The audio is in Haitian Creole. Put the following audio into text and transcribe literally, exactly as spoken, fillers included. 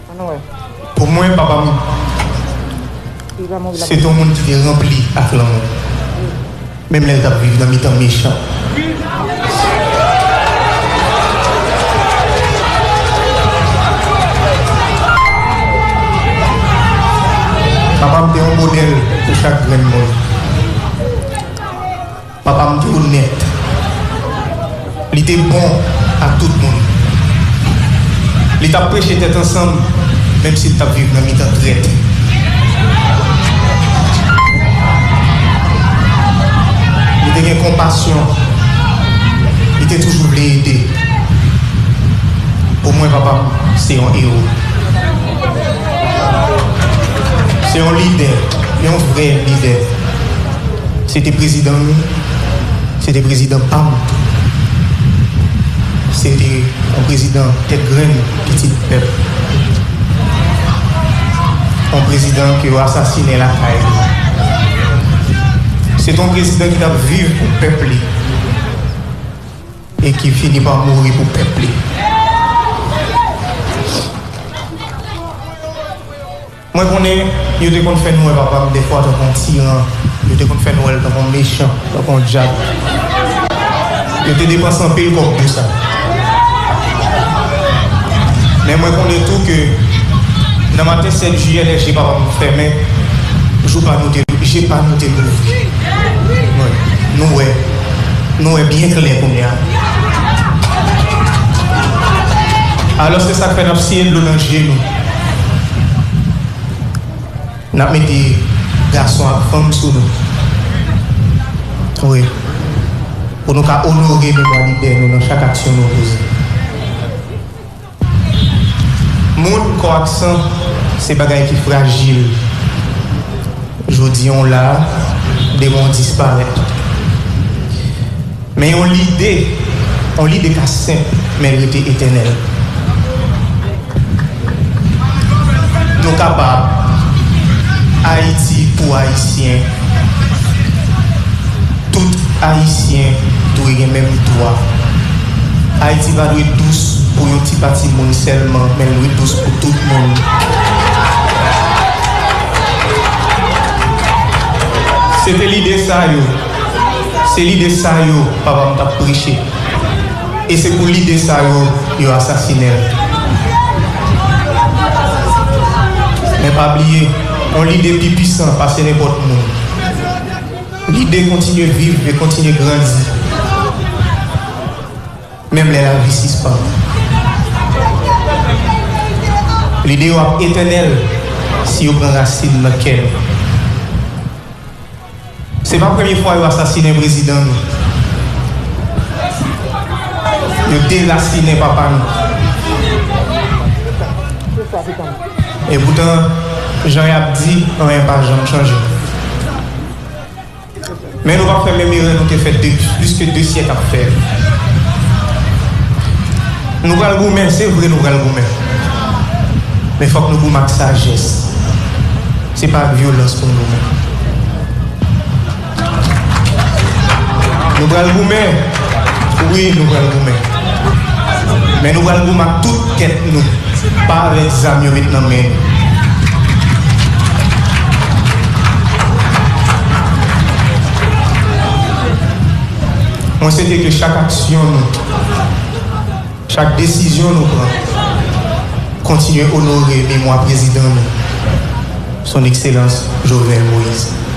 Pou mwen, papa m se te yon moun ki te ranpli ak lanmou, menm lè l t ap viv nan mitan mechan. Papa m te yon modèl pou chak grenn moun. Papa m te onèt. Li te bon ak tout moun. Li t ap preche tèt ansanm, menm si l t ap viv nan mitan trèt. Li te gen konpasyon. Li te toujou vle ede. Pou mwen, papa m se yon ewo. Se yon lidè, yon vrè lidè. Se te prezidan nou, se te prezidan pa m tou. Se te yon prezidan tèt grenn, pitit pèp. Yon prezidan ke yo asasinen lakay li. Se te yon prezidan ki t ap viv pou pèp li e ki fini pa mouri pou pèp li. Mwen konnen yo te konn fè n wè papa m dèfwa tankou yon tiran, yo te konn fè n wè l tankou yon mechan, tankou yon dyab. Yo te depanse anpil kòb pou sa. Men mwen konnen tou ke nan maten sèt jiyè, lè je papa m fèmen, jou pa nou te, je pa nou te louvri. Wi, nou wè, nou wè byen klè kounye a. Alò, se sa k fè n ap siye dlo nan je nou. N ap mete gason ak fanm sou nou. Wi. Pou nou ka onore memwa lidè nou nan chak aksyon nou poze. Moun, kò ak san, se bagay ki frajil. Jodi a w la, demen w disparèt. Men yon lide, yon lide ka senp, men l rete etènèl. Nou kapab. Ayiti pou Ayisyen. Tout Ayisyen dwe gen menm dwa. Ayiti pa dwe dous pou yon ti pati moun sèlman, men l dwe dous pou tout moun. Se te lide sa yo. Se lide sa yo papa m t ap preche. E se pou lide sa yo, yo asasinen l. Men pa bliye, yon lide pi pwisan pase nenpòt moun. Lide kontinye viv e kontinye grandi, menm lè lavi sispann. Lide yo ap etènèl si yo pran rasin nan kè nou. Se pa premye fwa yo asasinen prezidan nou. Yo derasinen papa nou. Epoutan, jan y ap di, anyen pa janm chanje. Men nou p ap fè menm erè nou te fè de, plis ke de syèk ap fè. Nou pral goumen, se vre nou pral goumen. Men fòk nou goumen ak sajès. Se pa ak vyolans pou n goumen. Nou pral goumen. Wi, nou pral goumen. Men nou pral goumen ak tout tèt nou. Pa avèk zam yo met nan men nou. Mwen swete ke chak aksyon nou, chak desizyon nou pran, kontinye onore memwa prezidan nou, Son Ekselans Jovenel Moïse.